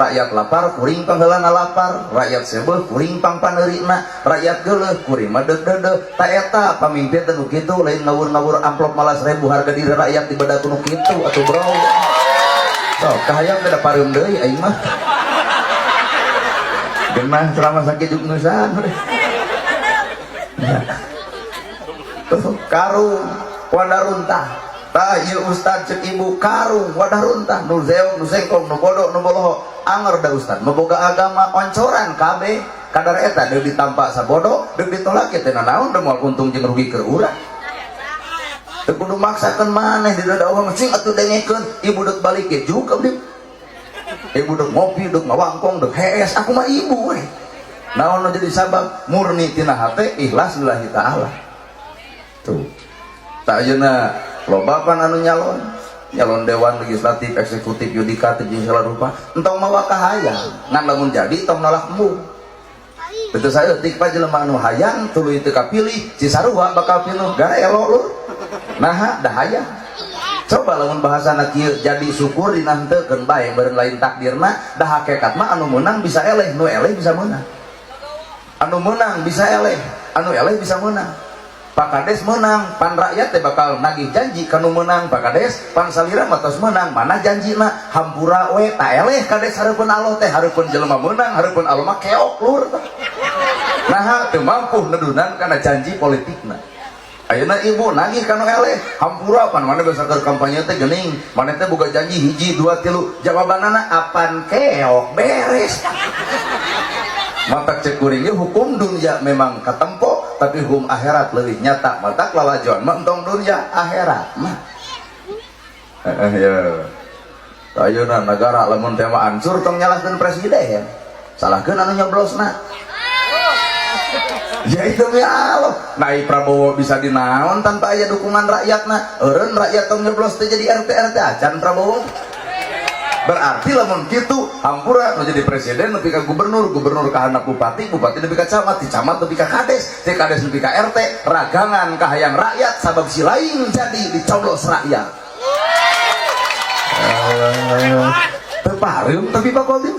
Rakyat lapar, kuring pangheulana lapar. Rakyat seubeuh, kuring pang paneurina. Rakyat geuleuh, kuring mah deuk deudeuh. Ta eta pamimpin teh nu kitu, lain ngawur-ngawur amplop malas ribu harga diri rakyat dibeda ku nu kitu atuh, bro. Sok kahayang teh da pareum deui aing mah. Genah ceramah sakit jugnusan. Ya. Tuh, karung wadah runtah. Tah ieu ustad cek ibu karung wadah runtah, nu zeok, nu sengkong, nu bodoh, nu boloho. Anger da ustad mah boga agama, oncoran kabeh. Kadar eta deuk ditampa sabodo, deuk ditolak teh naon, da moal untung jeung rugi keur urang. Teu kudu maksakeun maneh di dada urang sing atuh dengekeun ibu deuk balik ge juga abdi. Ibu deuk ngopi, deuk ngawangkong, deuk hees, aku mah ibu we. Naon nu jadi sabab murni tina hate ikhlas lillahi ta'ala. Tuh. Tak ayeuna loba pan anu nyalon, nyalon dewan, legislatif, eksekutif, yudikatif, jeung segala rupa. Entong mawa kahayang, ngan lamun jadi tong nolak embung. Betul saya tik pa jelema anu hayang tuluy teu kapilih, cisarua bakal pinuh gara elo lur. Naha da hayang. Coba lamun bahasana kieu, jadi syukur dina henteu keun bae beureun lain takdirna, da hakikat mah anu meunang bisa eleh, nu eleh bisa meunang. Anu meunang bisa eleh, anu eleh bisa meunang. Pak Kades menang, pan rakyat teh bakal nagih janji kanu menang. Pak Kades pan salira mah tos menang, mana janjina? Hampura we ta eleh kades hareupeun Allah teh, hareupeun jelema meunang, hareupeun Allah mah keok lur. Nah, teu mampu nedunan kana janji politikna. Ayeuna ibu nagih kanu eleh, hampura pan mana biasa keur kampanye teh geuning, mana teh boga janji hiji, dua, tilu, jawabanana apan keok beres. Matak cek kuringnya hukum dunia memang katempo, tapi hukum akhirat lebih nyata. Matak lalajoan mah entong dunia, akhirat mah. Ya. Ayeuna negara lamun tema hancur tong nyalahkeun presiden. Salahkeun anu nyoblosna. Ya itu ya Allah. Nah, Prabowo bisa dinaon tanpa aya dukungan rakyatna. Eureun rakyat tong nyoblos teh jadi RT RT acan Prabowo. Berarti lamun kitu hampura nu jadi presiden nepi ka gubernur, gubernur ka handap bupati, bupati nepi ka camat, di camat nepi ka kades, di kades nepi ka RT, ragangan kahayang rakyat sabab si lain jadi dicoblos rakyat. Teu pareum tapi Pak Kodim.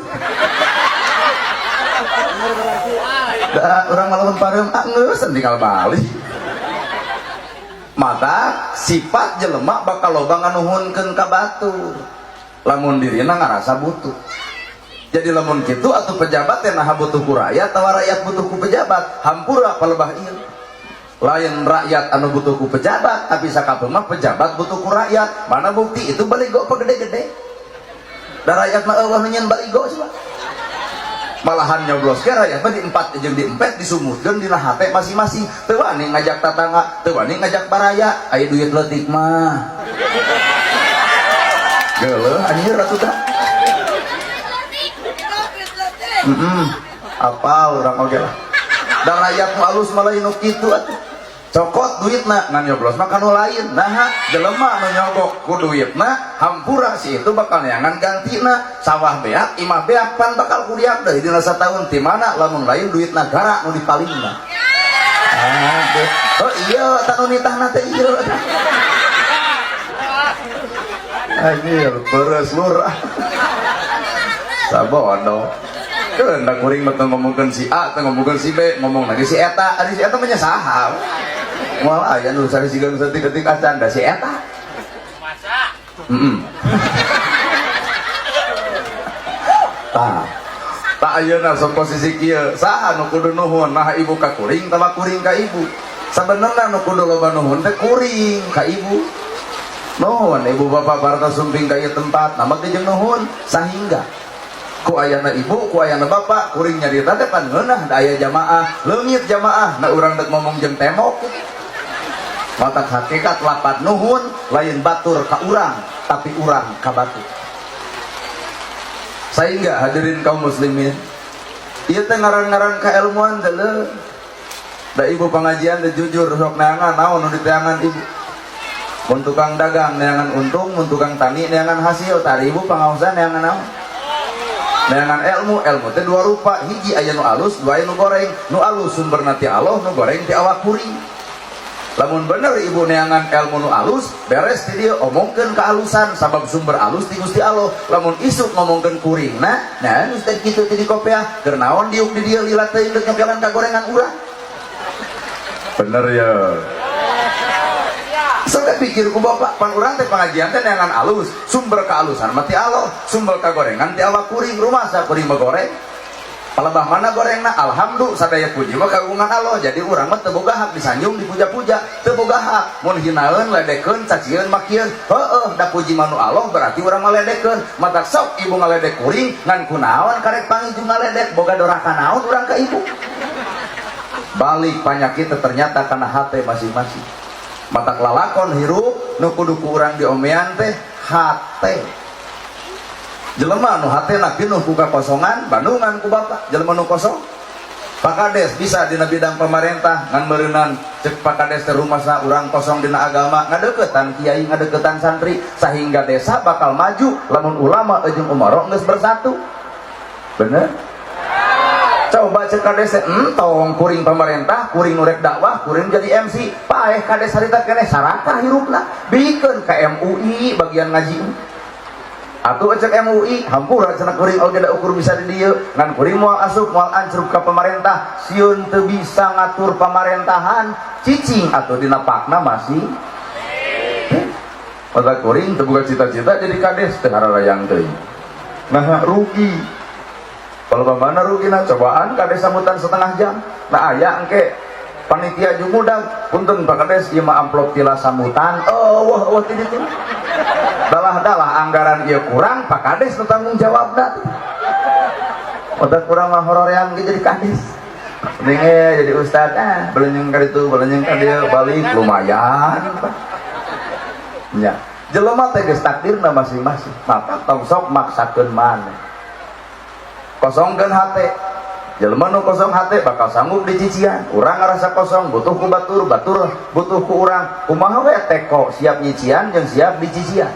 Da urang malamun pareum ah geus tinggal balik. Mata sifat jelema bakal loba nganuhunkeun ka batur. Lamun dirina ngarasa butuh. Jadi lamun kitu atau pejabat yang naha butuh ku rakyat atau rakyat butuh ku pejabat, hampura palebah ieu. Lain rakyat anu butuh ku pejabat, tapi sakabeh mah pejabat butuh ku rakyat. Mana bukti itu baligo gede-gede. Da rakyat mah eueuh nu nyeun baligo coba. Malahan nyoblos ke rakyat mah di empat jeung di empet disumutkeun dina hate masing-masing. Teu wani ngajak tatangga, teu wani ngajak baraya, aya duit leutik mah. Geuleuh anjir atuh tah. Apal urang oge lah. Da rakyat nu alus mah lain nu kitu atuh. Cokot duitna ngan nyoblos mah kanu lain. Nah, jelema nu nyogok ku duitna hampura si itu bakal neangan gantina. Sawah beak, imah beak pan bakal kuriak deui dina sataun ti mana lamun lain duit nagara nu dipalingna. Aduh. Oh iya, tanu nitahna teh iya. Anjir, peres lur. Sabodo. Keun da kuring mah teu ngomongkeun si A, teu ngomongkeun si B, ngomong lagi si eta. Ari si eta mah nya saha? Moal aya nu sarisigeun saeutik-eutik acan da si eta. Masa? Heeh. Tah. Tah ayeuna sok posisi kieu, saha nu kudu nuhun? Nah ibu ka kuring atawa kuring ka ibu? Sabenerna nu kudu loba nuhun teh kuring ka ibu. Nuhun ibu bapak parta sumping ka ieu tempat, nama ge jeung nuhun sahingga ku ayana ibu, ku ayana bapak, kuring nyarita teh pan ngeunah da aya jamaah, leungit jamaah, na urang dek ngomong jeung tembok. Matak hakikat lapat nuhun lain batur ka urang, tapi urang ka batur. Sehingga hadirin kaum muslimin, ieu teh ngaran-ngaran kailmuan teh leuh. Da ibu pengajian teh jujur sok neangan naon nu diteangan ibu. Mun tukang dagang neangan untung, mun tukang tani neangan hasil, tadi ibu pangaosan neangan naon? Neangan ilmu, ilmu teh dua rupa, hiji aya nu alus, dua aya nu goreng. Nu alus sumberna ti Allah, nu goreng ti awak kuring. Lamun bener ibu neangan ilmu nu alus, beres ti dieu omongkeun kealusan, sabab sumber alus ti Gusti Allah. Lamun isuk ngomongkeun kuringna, nah geus teh kitu ti dikopeah, keur naon diuk di dieu lila teuing deuk nyokelan ka gorengan urang. Bener ya? Sampai pikir ku bapak, pan urang teh pengajian teh neangan alus, sumber kealusan mah ti Allah, sumber kagorengan ti awak kuring, rumasa kuring mah goreng. Palebah mana gorengna? Alhamdulillah, sadaya puji mah kagungan Allah. Jadi urang mah teu boga hak disanjung, dipuja-puja, teu boga hak. Mun hinaeun, ledekeun, cacieun, makieun, heueuh da puji mah nu Allah, berarti urang mah ledekeun. Matak sok ibu ngaledek kuring, ngan kunaon karek pangiju ngaledek, boga doraka naon urang ka ibu. Balik panyakit ternyata karena hate masing-masing. Matak lalakon hirup nu kudu ku urang diomean teh hate. Jelema nu hatena pinuh ku kakosongan, bandungan ku bapak jelema nu kosong. Pak Kades bisa dina bidang pemerintah, ngan meureunan cek Pak Kades teh rumasa urang kosong dina agama, ngadeukeutan kiai, ngadeukeutan santri, sehingga desa bakal maju lamun ulama jeung umaro geus bersatu. Bener? Coba cek kades teh, entong kuring pemerintah, kuring nu rek dakwah, kuring jadi MC, paeh kades harita keneh sarakah hirupna, bikeun ka MUI bagian ngaji. Atuh cek MUI, hampura cenah, kuring oge da ukur bisa di dieu, ngan kuring moal asup, moal ancrub ka pemerintah, sieun teu bisa ngatur pemerintahan, cicing atuh dina pakna masih. Mata kuring teu boga cita-cita jadi kades, teu hararayang teuing. Nah, rugi. Kalau mana rugi? Nah, cobaan kades sambutan setengah jam. Nah, aya engke panitia jumudag, "Punten Pak Kades, ieu mah amplop tila sambutan." Oh, wah wah, ti ditu. Dalah-dalah anggaran ieu kurang, Pak Kades nu tanggung jawabna. Otak kurang mah hororean ge jadi kades. Mending jadi ustad, ah, belenyeng ka ditu, belenyeng ka dieu, balik lumayan. Nya. Jelema teh geus takdirna masing-masing. Maka tong sok maksakeun maneh. Kosongkeun hate. Jelema nu kosong hate bakal sanggup dicician. Urang ngarasa kosong, butuh ku batur, batur butuh ku urang. Kumaha we teko siap nyician jeung siap dicician.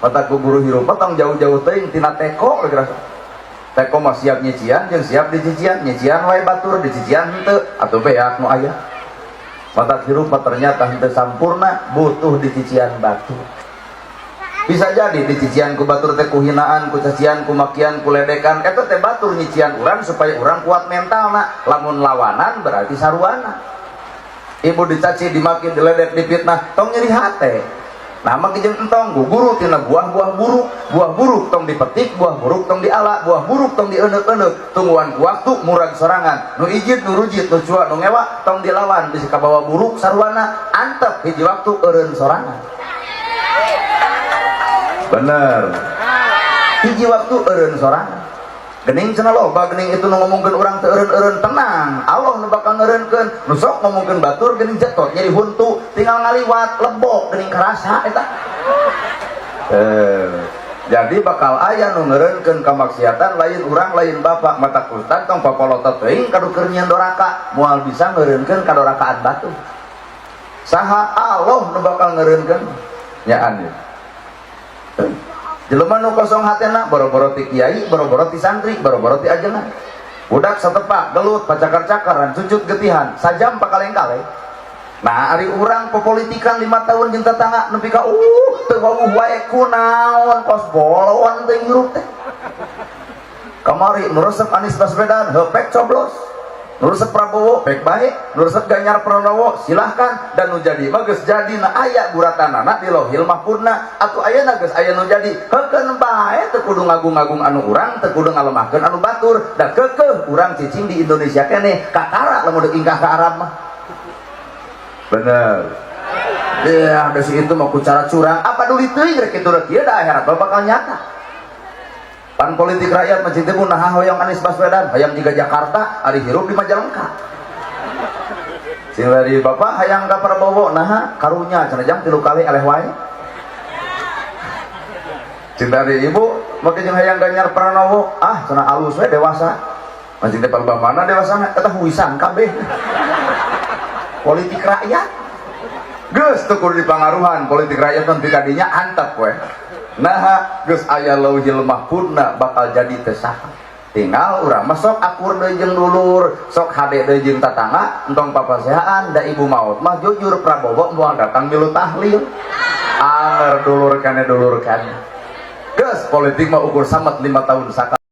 Mata ku guru hirup tong jauh-jauh teuing tina teko lagi rasa. Teko mah siap nyician jeung siap dicician, nyician wae batur, dicician henteu atuh beak nu aya. Mata hirup mah ternyata henteu sampurna, butuh dicician batur. Bisa jadi dicician ku batur teh ku hinaan, ku cacian, ku makian, ku ledekan, eta teh batur nyician urang supaya urang kuat mentalna. Lamun lawanan berarti saruana. Ibu dicaci, dimaki, diledek, dipitnah, tong nyeri hate. Nah, mah jeung entong guguru tina buah-buah buruk, buah buruk tong dipetik, buah buruk tong diala, buah buruk tong dieneuk-eneuk, tungguan ku waktu murag sorangan. Nu ijid, nu rujit, nu cua, nu ngewa tong dilawan, bisi kabawa buruk saruana, antep hiji waktu eureun sorangan. Bener. Hiji waktu eureun sorangan. Gening cenah loba gening itu nu ngomongkeun urang teu eureun-eureun, tenang. Allah nu bakal ngeureunkeun. Nu sok ngomongkeun batur gening jetot nyeri huntu, tinggal ngaliwat lebok gening karasa eta. Jadi bakal aya nu ngeureunkeun kamaksiatan, lain urang, lain bapak. Mata ustad tong papolotot teuing kadu keur nyieun doraka, moal bisa ngeureunkeun kadorakaan batur. Saha? Allah nu bakal ngeureunkeun nyaan ya. Jelema nu kosong hatena boro-boro ti kiai, boro-boro ti santri, boro-boro ti ajengan. Budak satepak, gelut, pacakar-cakaran, cucut getihan, sajam pakaleng-kaleng. Nah, ari urang pepolitikan 5 tahun jeung tetangga nepi ka teu wawuh wae, kunaon kos bolon teh hirup teh. Kamari nu resep Anies Baswedan, hepek coblos. Nu resep Prabowo, pek bae. Nu resep Ganjar Pranowo, silahkan. Dan nu jadi mah geus jadi, na aya guratanana di Lauhil Mahfudna atuh ayeuna geus aya nu jadi. Heukeun bae, teu kudu ngagung-ngagung anu urang, teu kudu ngalemahkeun anu batur. Da keukeuh urang cicing di Indonesia keneh, kakara lamun deuk ingkah ka Arab mah. Bener. Ya, ada si itu mau ku cara curang. Apa dulu teuing rek kitu rek kieu, da akhirat mah bakal nyata. Pan politik rakyat mencintai pun, nah, hoyong Anies Baswedan, hayang jiga Jakarta, ari hirup di Majalengka. Sing dari bapak hayang ka Prabowo, nah karunya cenah jam 3 kali eleh wae. Sing dari ibu make jeung hayang Ganjar Pranowo, ah cenah alus we, dewasa. Mancing teh palebah mana dewasana, eta huisan kabeh. Politik rakyat. Geus teu kudu dipangaruhan politik rakyat nepi ka dinya antep we. Nah, geus aya Lauhil Mahfudna bakal jadi teh saha. Tinggal urang mah sok akur deui jeung dulur, sok hade deui jeung tatangga, entong papaseaan. Da ibu maut mah jujur, Prabowo moal datang milu tahlil. Anger dulur kane dulur kane. Geus, politik mah ukur samet 5 tahun sakali.